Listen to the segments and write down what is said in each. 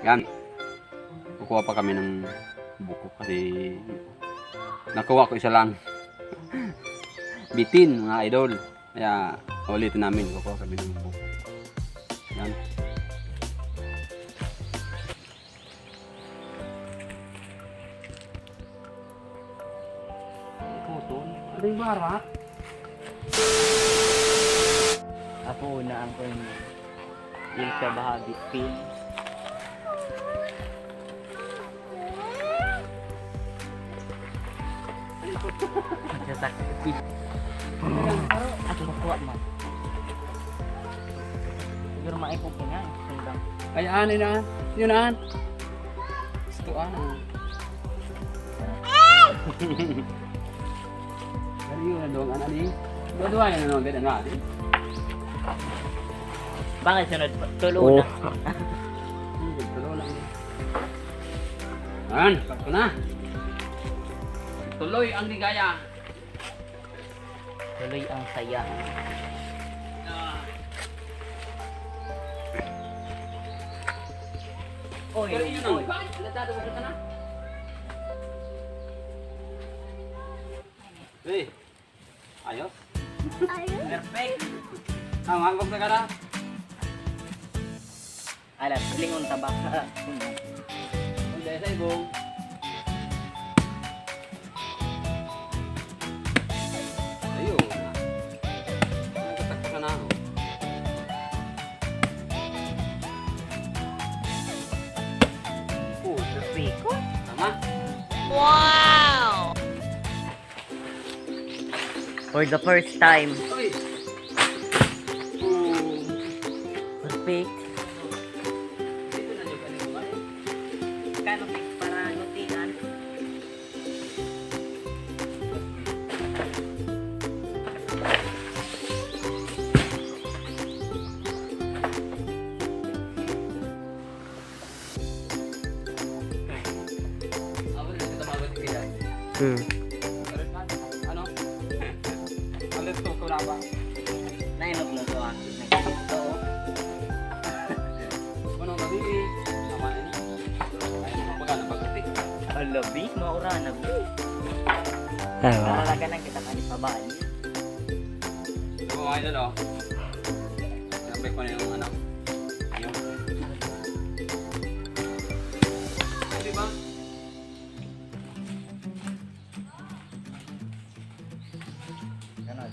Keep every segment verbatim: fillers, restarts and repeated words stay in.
Yan. Kukuha pa kami ng buko kasi nakuha ko isa lang. Bitin, mga idol. Kaya ulitin namin, kukuha kami ng buko. Yan. Putol. Ano yung barat? Apo na ang kun yung kabahagi pin. Nagsasak. Ako makuha mo. Siguro maipog ko nga. Sundang. Ay, ano na? Yun na. Gusto ah. Ano yun? Ano ang ano ni? Dua-dua yan, ano? Ang ganda nga, di? Bakit sunod? Tulo na. Hmm, tulo na. Yan, sakto na. Tuloy ang ligaya. Tuloy ang saya. Oy, pero yun, oy. Bakit? Alatado ka na? Hey, ayos? Ayos. Perfect. Tama, huwag na ka na. Alas, lingon ta ba? Kung dahil sa ibong. Ayun. Nagtatakpa na ako. Oh, rico. Tama. Wow! For the first time. Uy! Oh. Perfect. Dito na yung kanina. Kano, Pig, para lutian? Hmm. Ano? Alas ko, ko na ba? Nainot na to, ah. Nagkikita, oh. Ano, gabi, eh. Tama na yun. Ay, ano, baga na, baga, eh. Alabi, maura na, bi. Ay, wow. Talaga nang kita ka ni Pabali. Ito po, mga idol, oh. Siyempre ko na yung ano, yung, di ba? Ganon.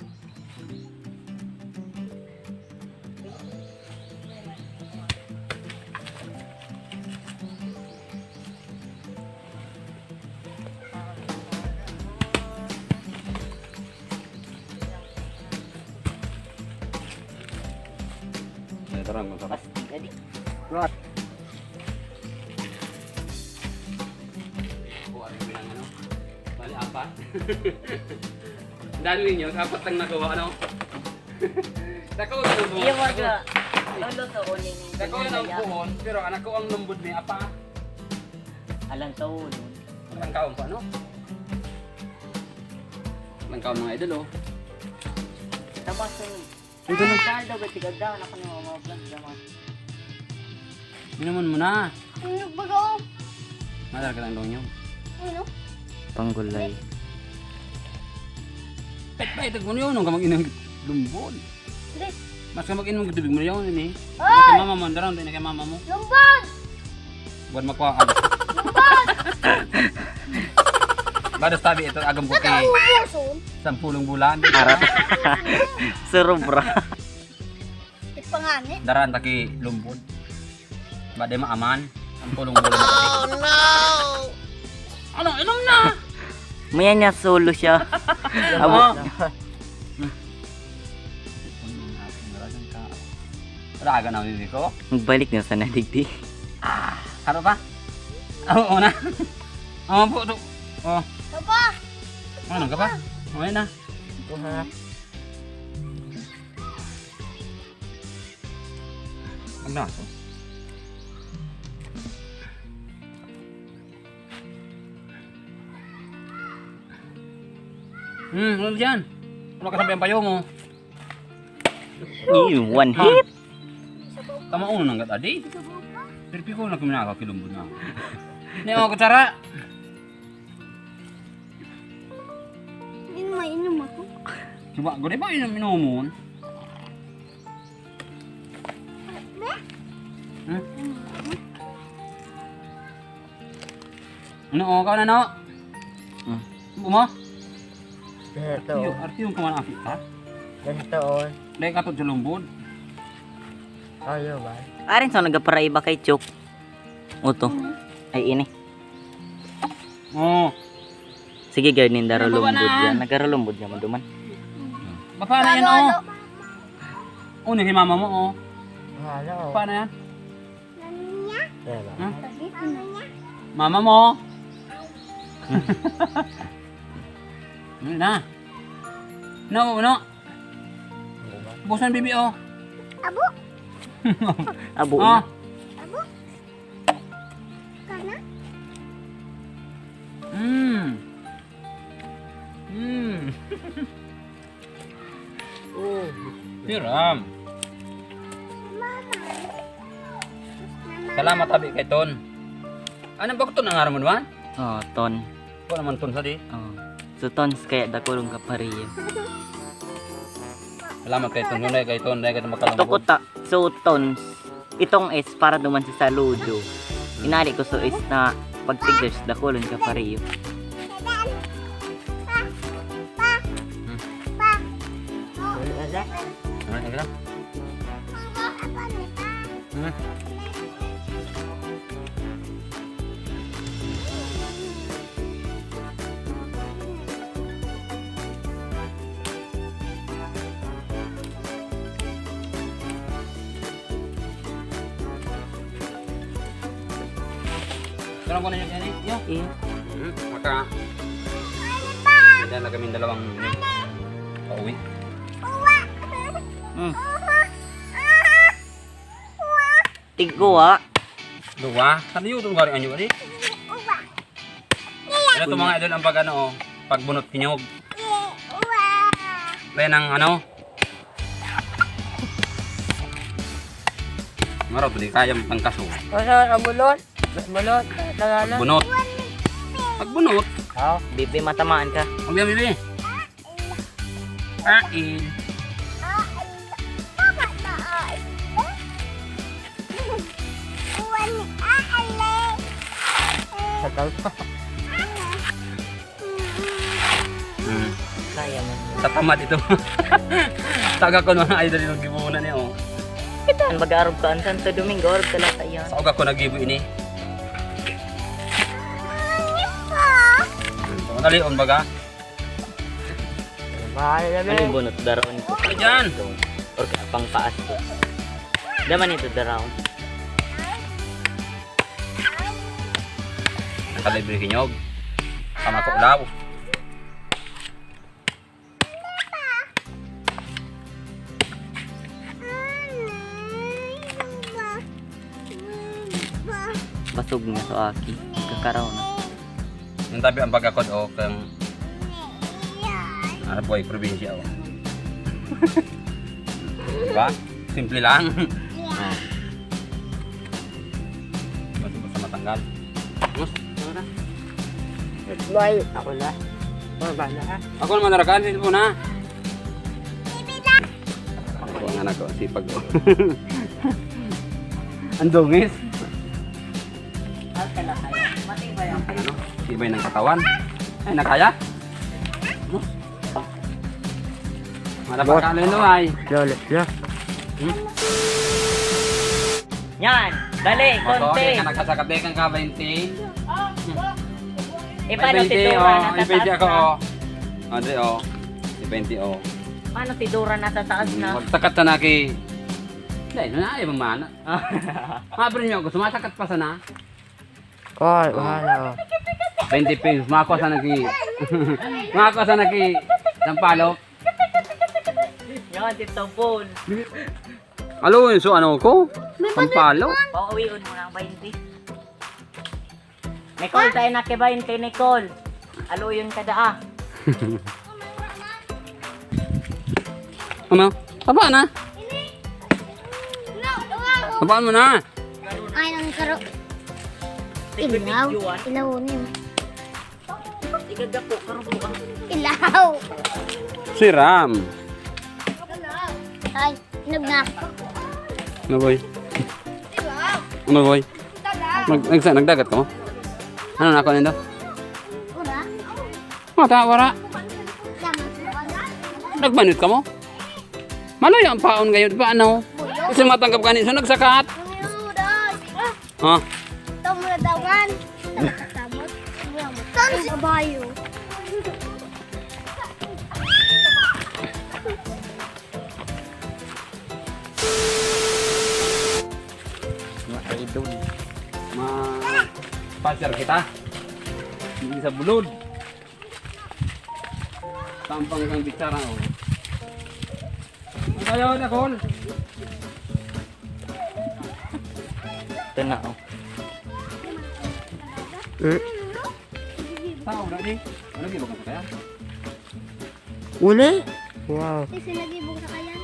Ay, tarang, masarap. Astig, adi. What? Kuha rin ko ng ano, bali, apat. Ang dami ninyo, apat lang nakuha, ano? Dako na ang buhon. Iya, warga. Lolo to, kunin yung Dako na ang kanya. Buhon, pero anak ko ang lambod ni apa. Alang sa ulo. Ang kaon pa, no? Ang kaon, mga idol, oh. Tama, sunod. Ang ganun. Saan daw ba tigagdahan ako ng mga vlog naman? Inuman mo na. Ang nagbaga, oh. Madala ka ng lonyog. Ano? Panggulay. Pet pa, itag mo na yun. Huwag ka mag-inom lumbon. Hindi. Mas ka mag-inom ng tubig mo na yun, eh. Ay! Kay mama mo, andaran, tayo na kay mama mo. Lumbon! Buwan makuha ka. Lumbon! Bados tabi ito, agam buti. Nakaubos, oh. Sampulong bulan. Arat. Surubra. Ipangani. Daran taki lumbod. Ba di maaman? Ang pulong-pulong na pati. Oh, no! Ano? Inom na! Maya niya solo siya. Abo. Raga na, hindi ko. Magbalik na sa nadigdi. Ah, ano pa? Oo na. Ang po, do. Oh. Papa! Ano ka pa? Okay na. Ito ha. Ang laso. Hmm, ano dyan? Ano ka sabi ang payo mo? Ew, one hit. Tama uno nang gat adi. Pirpi ko na kuminakaw kilumbod na. Ni ako kutsara. Yun, mainom ako. Suba ko, di ba inom-inomon? Hmm? Ano, oh, ka na, no? Hmm. Buma? Ito. Artiyo, artiyo ka man, aki ka? Ganito, oh. Dahil ka to, julumbod. Ayaw ba? Arin sa nagaparaiba kay Chok. Uto. Ay, ini. Oh. Sige, guard, ninda Ano ba rulumbod na? Yan. Nagarulumbod niya, maduman. Baka na yan, oh. Oh, ni si mama mo, oh. Wala, oh. Paano yan? Yan, oh. Ha? Mama mo. Ano na? No, no. Busan, bibi, oh. Abo. Abo. Oh. Abo. Kana? Mm. Mm. Oh, hiram. Mama. Salamat, abi, kay Ton. Ano ba, Ton, ang ngaran mo naman? Oh, Ton. Ako naman, Ton, sa di. Oh. So, Tons, kaya dakulong ka pa rin. Salamat kay Ton. Ngunay kay Ton, dahil ka makalungkot. Tukuta. So, Tons, itong is para duman sa saludo. Inali ko so is na pagtigers dakulon ka pa rin. Hmm. Ano, ano, ano? Hmm. Sarang ko na yung yan eh. Yo. Iyo. Hmm, maka. Hindi na kami dalawang pauwi. Hmm. Tigwa. Duwa? Saan yun? Itong gari anyo, ari? Ito, mga idol, ang pag, ano, oh, pagbunot kinyog. Kaya ng, ano? Maro, pwede kaya magpangkaso. Basta ang bulot. Bulot. Tagalog. Bunot. Pagbunot. Oh, bibi, matamaan ka. Ang bibi, bibi. Ain. Ain. Tama na, ain. Uwan ni aale. Sakal pa. Hmm. Kaya mo. Tatamad ito. Taga ko na ay dali ng gibunan niya, oh. Ito, mag-aarog ka, ang Santo Domingo, arog ka lang kaya. Sa uga ko nagibo ini. Ano pa? So, madali, on baga. Bahay na Ano yung bunot? Daraon ko. Ano dyan? Or ka- pang paas ko. Daman ito, daraon. Nakalibre kinyog. Kamakulaw. Basog na sa aki. Kakaraw na. Yung tabi ang pagkakod, oh, kang ano, boy, probinsya, oh. Diba? Simple lang. Oh. Basta, basta matanggal. Mas, ano na? Boy, ako na. Ako na, ha? Ako naman, narakan, cellphone, ha? Ako ang anak ko, sipag ko. Ang dungis. Ano? Sibay ng katawan. Ay, nakaya? Ano? Wala pa sa ano yun, ay. Lolo, yeah. Hmm? Yan. Dali, Bato, konti. Di ka nagkasakit, di kang ka twenty. Eh, paano twenty, tituran oh, na twenty tataas ako, na? Oh. Andre, oh. Twenty, oh. Paano tidura na tataas na? Magtakat ka na ki-, Dahil na, ayaw mong mana. Ah. Mabrin niyo ako, sumasakat pa sana. Oy, Oh. Bahala, oh. Twenty pesos, makakuha sana ki-, makakuha sana ki-, sampalok. Yan, tito Paul. Alo, yun, so ano ko? Sampalok? Pauwion mo ng twenty. Nicole, tayo na ki twenty, Nicole. Aluyon ka daa. Ano? Taba na? Tabaan mo na. Ay, ang karo. Ilaw. Ilaw ni. Igagapo, karubo ka. Ilaw. Siram. Ay, inog na. Ano, boy? Ano, boy? Nag, nagsa-, nagdagat ka mo? Ano na ako nindo? Wala. Mata, wala. Nagbanot ka mo? Maluya ang paon ngayon pa, ano? Kasi matanggap ka ni, so nagsakat. Ha? Ito muna daw man. Ito muna daw man. Kabayo. Mga idol. Ma-sponsor kita. Hindi sa bulod. Tampang kang bitsara, oh. Ang sayaw na, Col. Ito na, oh. Eh. Tao na, eh. Ano, di ba ka kaya? Uli? Wow. Kasi nag-ibog sa kayan.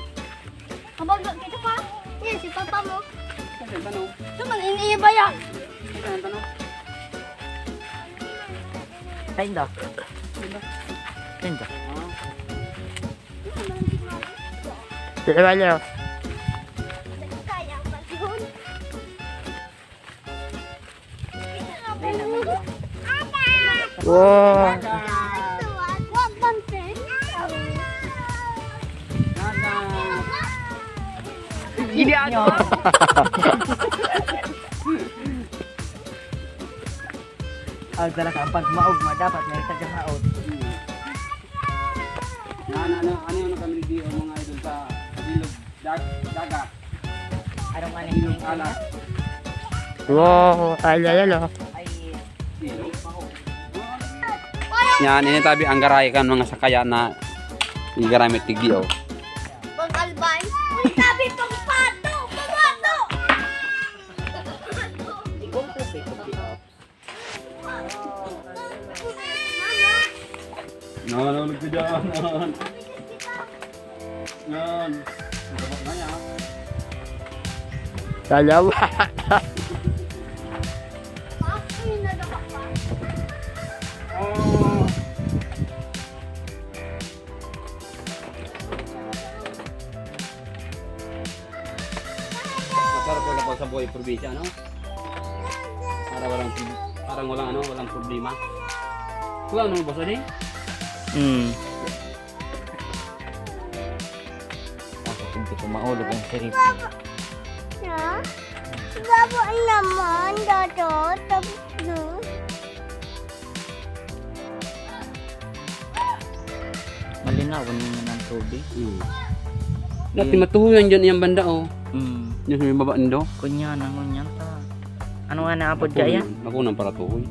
Kabag, kita pa. Yan, si papa mo. Saan tanong? Saan man, iniiba yan? Saan tanong? Kain daw. Kain daw. Sige, balik. Wow. Hindi ako. Ang talaga, ang pagmaugma, dapat may tagahaot. Na, na, na, ano yung kami di, ang mga idol sa ilog, dag-, dagat? Anong ano? Ilog alat. Wow, ay, ay, ay, oh. Ay, yan, ini tabi ang garay kan mga sakaya na igaramit tigdi, oh. Pang-albay. Uy, sabi, pang-pato! Pang-pato! Nahulog ka dyan. Yan. Nagabak na yan. Dalawa. Oh. Masarap talaga pag sa buhay probinsya, no? Para walang, parang walang ano, walang problema. Wala naman basa din. Hmm. Ako, hindi ko maulog ang sarili. Baba. Ha? Baba naman, Dada. Tapos na. Malinawan naman ang tubig. Hmm. Dati matuhuyan dyan iyang banda, oh. Hmm. Yung sa may baba nindo. Kunyan, ang kunyan ta. Ano nga naapod kaya? Nakunan para tuhoy.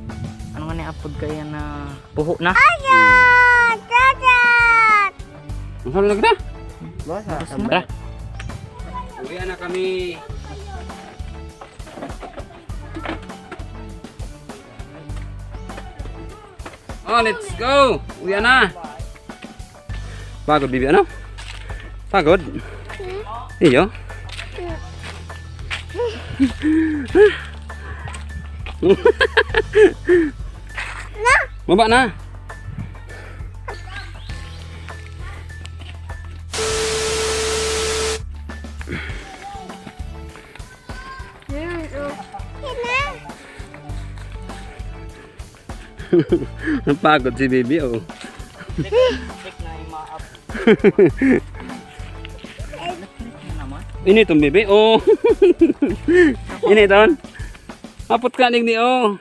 Ano nga naapod kaya na puho na? Ayan! Dagat! Ang sarap na kita? Basa. Tara. Uwi na kami. Oh, let's go! Uwi na! Pagod, bibi, ano? Pagod? Iyo? Baba na! Napagod si bibi, oh. Ini itong bibi, oh. Ini iton. Apot ka, digdi, oh.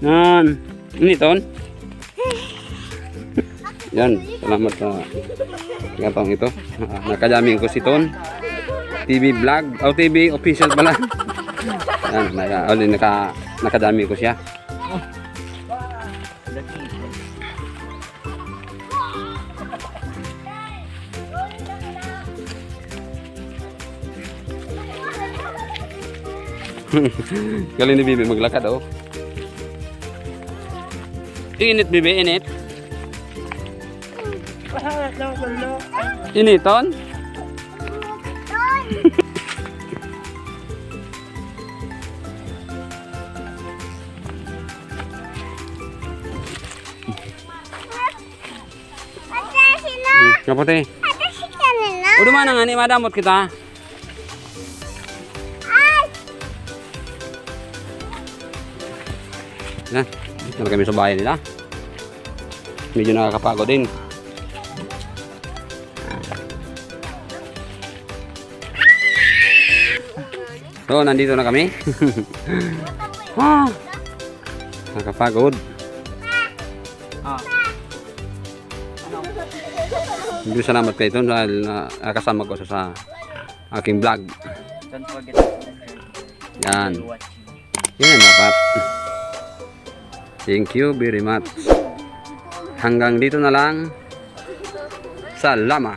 Nan. Ini iton. Yan, salamat sa gatong ito. Ah, nakajaming ko si Ton. T V vlog, o T V official pala. Yan, naka, oh, naka, nakajaming ko siya. Galing ni Bibi maglakad, oh. Init, Bibi, init. Initon? Kaputi. Ate, si kanina. O, duman na nga ni, madamot kita. Ay! Yan. Dito na kami sa bahay nila. Medyo nakakapagod din. So, nandito na kami. Ah, nakakapagod. Ah. Medyo salamat kay Ton dahil na, nakasama ko sa, sa aking vlog. Don't forget to subscribe. Yan. Watching. Yan ang dapat. Thank you very much. Hanggang dito na lang. Salamat.